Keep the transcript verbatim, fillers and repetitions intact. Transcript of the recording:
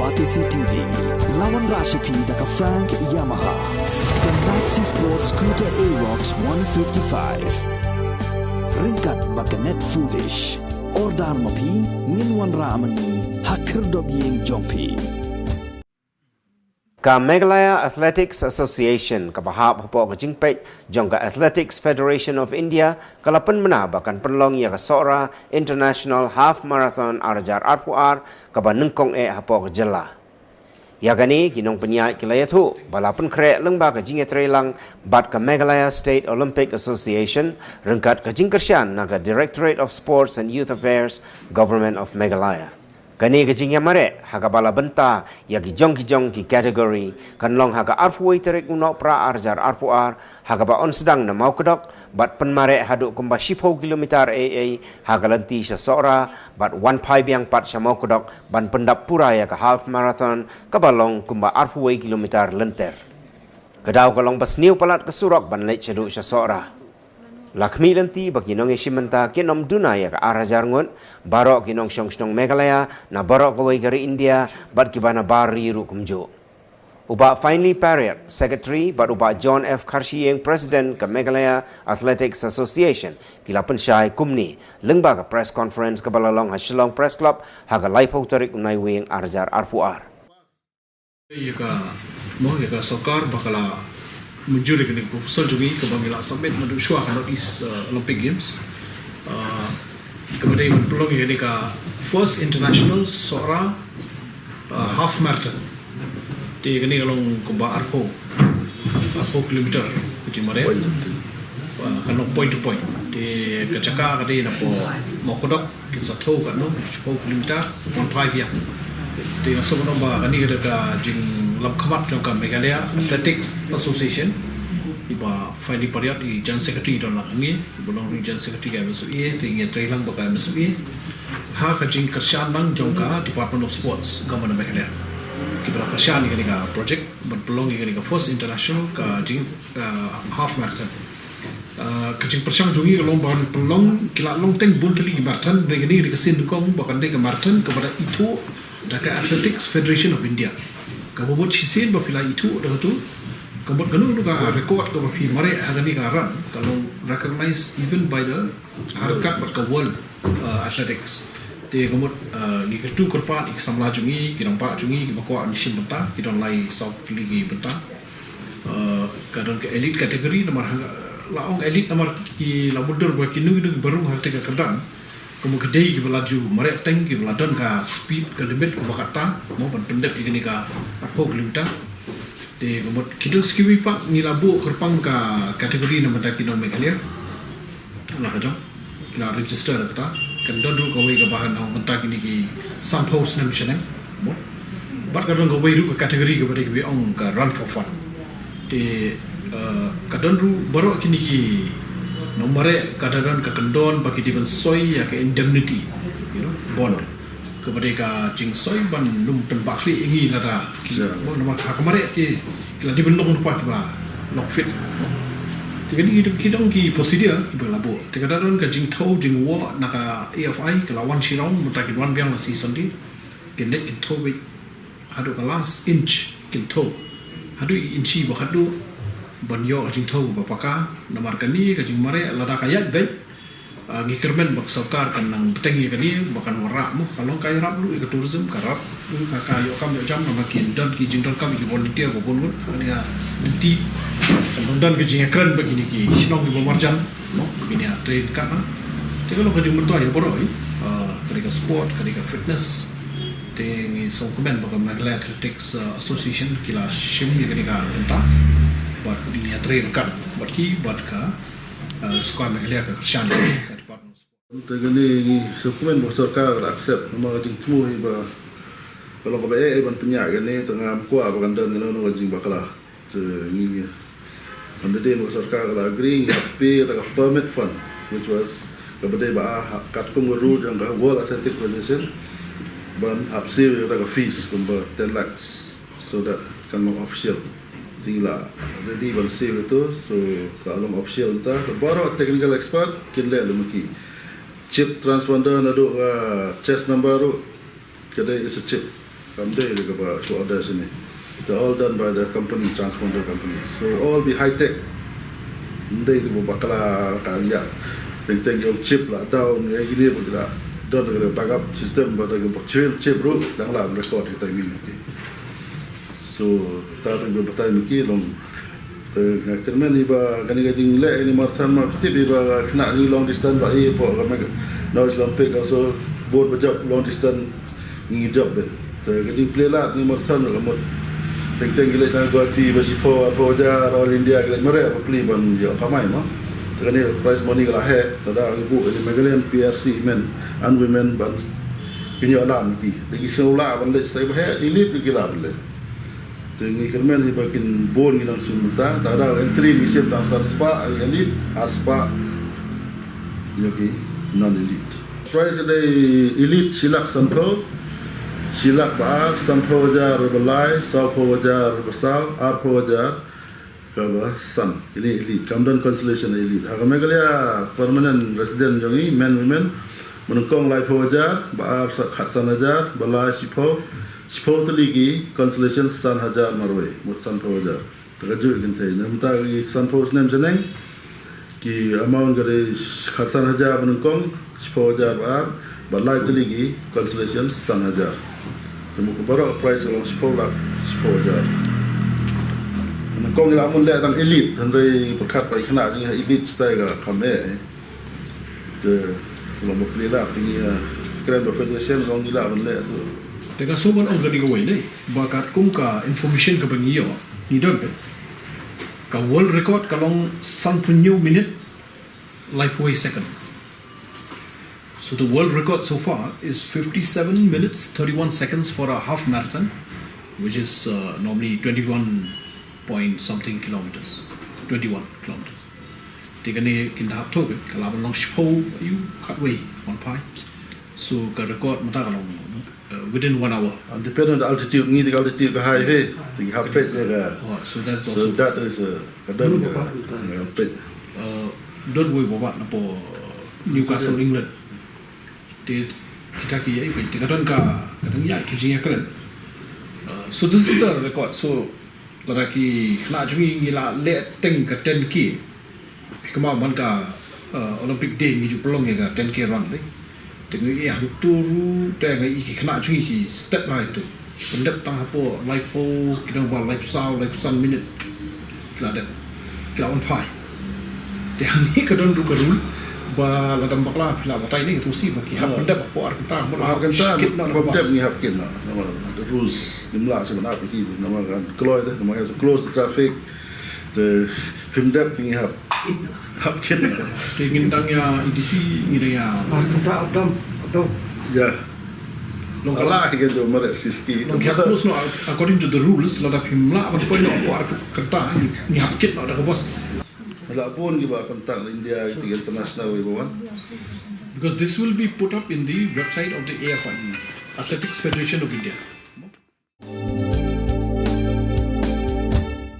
Batesi T V, la wanrah sha phi da ka Frank Yamaha, ka Maxi Sport Scooter Aerox one fifty-five. Ryngkat bad ka Net Foodish. Order ma phi, ngin wanrah ma ngi ha khyrdop ïing jong phi. Ka Meghalaya Athletics Association, kaba hap hapoh ka jingpeit jong ka Athletics Federation of India, ka la pynbna ba kan pynlong ïa ka Sohra International Half Marathon ar hajar arphew ar, kaba nyngkong eh hapoh ka jylla. Ïa kane, ki nongpynïaid ki la ïathuh ba la pynkhreh lyngba ka jingïatreilang bad ka Meghalaya State Olympic Association, ryngkat ka jingkyrshan na ka Directorate of Sports and Youth Affairs, Government of Meghalaya. Kane ka jingïamareh, ha kaba la bynta ïa ki jong ki jong ki category, kan long ha ka arphew wei tarik u Nohprah ar hajar arphew ar, ha kaba yn sdang na Mawkdok, bad pynmareh haduh kumba shiphew kilometer ei ei ha ka lynti sha Sohra, bad wan phai biang pat sha Mawkdok ban pyndap pura ïa ka half marathon, kaba long kumba arphew wei kilometer lynter. Ka daw ka long ba sniew palat ka surok ban leit shaduh sha Sohra. La khmih lynti ba ki nongïashim bynta kin ym duna ïa ka ar hajar ngut, baroh ki nongshong shnong Meghalaya na baroh kawei ka ri India, bad kiba na bar ri ruh kumjuh. U Bah Finely Pariat, Secretary, bad u Bah John F Kharshiing, President ka Meghalaya Athletics Association, ki la pynshai kumne lyngba ka press conference kaba la long ha Shillong Press Club ha ka laiphew tarik u Naiwieng ar hajar arphew ar. Ïa ka, mo, ïa ka sorkar ba ka la mynjur ïa kane ka proposal jong ngi kaba ngi la submit naduh shuwa ka North East, uh, Olympic Games. Uh, kaba dei ban pynlong ïa kane ka first international Sohra, uh, half marathon. Te kane ka long kumba arphew, arphew kilometer ka jingmareh. Uh, ka long point to point. Te ka jaka ka dei napoh Mawkdok, kin sa thew katno, shiphew kilometer, wan phai biang. Te nga sngewbha ban ong ba kane ka dei ka jinglam khmat jong ka Meghalaya Athletics Association. I Bah Finely Pariat, i General Secretary, don lang hangne, i ba long ruh i General Secretary ka M S O A, te ngi ïatreilang bad ka M S O A ha ka jingkyrshan lang jong ka Department of Sports, Government of Meghalaya, kiba la kyrshan ïa kane ka project ban pynlong ïa kane ka first international ka jing, uh, half marathon. Uh, ka jingpyrshang jong ngi ka long ban pynlong, ki la long teng bun tylli ki marathon, hynrei kane ka dei ka sien nyngkong ba kan dei ka marathon kaba da ithuh da ka Athletics Federation of India. Kaba mut shisien ba phi la ithuh da katu, ka mut kano kano ka record kaba phi mareh ha kane ka run, ka long recognized even by the, ha ryngkat bad ka World, uh, Athletics. Te ka mut, uh, ngi kyntu kyrpad ïa ki samla jong ngi, ki rangbah jong ngi, kiba kwah ban shim bynta, ki don lai saw tylli ki bynta. Uh, ka don ka elite category, namar ha, la ong elite namar ki la mutdur ba kino kino kiba rung ha kata ka kyrdan. Ka mut ki dei kiba la ju mareh teng, kiba la don ka speed, ka limit kaba katta, mo, ban pyndep ïa kane ka arphew kilometer. Te ka mut ki don sa kiwei pat, ngi la buh kyrpang ka category na bynta ki nong Meghalaya. La ka jong, ki la register kata. Kan don ruh kawei kaba na bynta kine ki sanphew snem shaneng, mo. Bad ka don kawei ruh ka category kaba dei kaba ong ka Run for Fun. Te, uh, ka don ruh baroh kine ki nongmareh, ka da don ka kyndon ba ki dei ban soi ïa ka indemnity, you know, bond. Kaba dei ka jingsoi ban ym pynbahkhlieh ïa ngi lada ki, mo, namar ha ka mareh ki, ki la dei ban long lypa kiba long fit. Te kine ki dong, ki dong ki procedure kiba la buh. Te ka da don ka jingthew jingwoh na ka A F I, ka la wan shi round, mynta kin wan biang la shi Sunday. Kin leit kin thew beit haduh ka last inch, kin thew haduh i inchi ba khatduh ban ïoh ka jingthew ba paka. Namar kane ka jingmareh lada ka ïaid beit, ah, ngi kyrmen ba ka sorkar kan nang bteng ïa kane, ba kan wanrah, mo, ka long ka ïarap ruh ïa ka tourism, ka rap ruh, ka, ka ïoh kam ïoh jam, namar kin don ki jingdonkam ïa ki volunteer ba bun bun, kane ka lynti kan don, don ka jingïakren bad kine ki shnong kiba marjan, mo, ba kin ïatrei ryngkat, na. Te ka long ka jingmyntoi ïa baroh, eh, ah, ka dei ka sport, ka dei ka fitness. Te ngi sngewkmen ba ka Meghalaya Athletics, ah, Association ki la shim ïa kane ka bynta bad ngi ïatrei ryngkat bad ki, bad ka, ah, Sorkar Meghalaya ka kyrshan ïa ka Department of Sport. Te kane ngi sngewkmen ba ka sorkar ka la accept, namar ka jingthmu hi ba ka long kaba eh eh ban pynïaid kane, te ngam kwah ba kan don kano kano ka jingbakla. Te ngi, on the day ba ka sorkar ka la agree, ngi hap pay kata ka permit fund, which was kaba dei ba ah, ha, katkum ka rule jong ka World Athletic Federation, ban hap siew ïa kata ka fees kumba ten lakhs, so that kan long official. Te ngi la ready ban siew ïa kato, so ka long official mynta. Te baroh technical expert kin leh lem ki. Chip transponder naduh ka chest number ruh, ka dei is a chip. Kam dei da kaba shu order shane. They're all done by the company, transponder company. So all be high tech. Ym dei kaba bakla ka ïa. Teng teng ïong chip la down, ïa kine ba ki la don ka backup system, ba da kaba chip chip ruh dang la record ïa timing ki. So ta teng ba batai ma ki long. Te nga kyrmen hi ba kane ka jingleh kane marathon ma ka tip hi ba ka khynnah ngi long distance ba i hapoh ka Mega North Olympic also bun ba jop long distance ngi jop de. Te ka jingplie lad kane marathon ka mut teng teng ki leit na Guwahati ba shiphew arphew hajar, All India ki leit mareh ba plie ban ïoh kamai mo. Te kane prize money ka la heh, te da ngi buh kane Meghalaya P R C men and women ban kin ïoh lam ki. Te ki sngewlah ban leit stai ba heh, elite ki lah ban leit. Te ngi kyrmen hi ba kin bun ngi nang sum ta, ta da entry ngi shim tang san spah ïa elite, ar spah ïa ki non elite. Prize dei elite shi lak sanphew, shi lak ba ar, sanphew hajar ba lai, sawphew hajar ba saw, arphew hajar kaba san. Kine elite, kam don consolation elite. Ha ka Meghalaya permanent resident jong ngi, men women, ba nyngkong laiphew hajar, ba ar sa khatsan hajar, ba lai shiphew, shiphew tylli ki consolation san hajar marwei, mut sanphew hajar. Te ka juh kynthei. Na mynta ki sanphew snem shaneng, ki amount ka dei khatsan hajar ba nyngkong, shiphew hajar ba ar, ba lai tylli ki consolation san hajar. Te mut ka baroh prize ka long shiphew lak, shiphew hajar. Nyngkong ngi la mon leh tang elite, hynrei pyrkhat ba i khynnah jong ngi ha elite stai ka kham eh. Te long ba plie lad te ngi, eh, kren ba federation long ngi lah ban leh tu. Te ka shu ban ong kane kawei ne, ba katkum ka information kaba ngi ïoh, ngi don ka, ka world record ka long sanphew hynñiew minit laiphew wei second. So the world record so far is fifty-seven minutes thirty-one seconds for a half marathon, which is, uh, normally twenty-one point something kilometers, twenty-one kilometers. Te kane kin da hap thok, eh, ka la ban long shiphew, ayu, khatwei, wan phai. So ka record mynta ka long, uh, within one hour. And depend on the altitude, ngi te ka altitude ka high hi, te ngi hap peit ïa ka. Oh, so that's also. So that is a, ka don ka, ka peit. Uh, don wei ba bat na po, uh, Newcastle, England. Te kita ki ïa peit, te ka don ka, ka don ïa ki jingïakren. Uh, so this is the record. So lada ki khynnah jong ngi ngi la leh teng ka ten K. Phi kynmaw man ka, uh, Olympic Day ngi ju pynlong ïa ka ten K run de. Te ngi ïa hangtu ruh te ngi ïa ki khynnah jong ngi ki step high tu. Pyndep tang hapoh laiphew, ki dang ba laiphew saw, laiphew san minit. Ki la dep. Ki la wan phai. Te hangne ka don ruh ka rule ba lada ym bakla phi la batai ne ka tu si ba ki hap pyndep hapoh ar kynta, hapoh ar kynta, shikit noh, ba pyndep ngi hap kit noh. Namar the rules ngim lah shuh ban ap ïa ki, namar kan kloi te, namar you have to close the traffic. Te phim dep te ngi hap. Hap kit. Te ngin dang ïa E D C, ngin dang ïa. Ar kynta up down, up down. Ya. Long ka la hi kan jong mareh siski. Long ki hap close noh according to the rules, lada phim lah ban poi noh hapoh ar kynta, ngi hap kit noh da ka bus. La bun kiba contact India, ki international wei ba wan. Because this will be put up in the website of the A F I, Athletics Federation of India.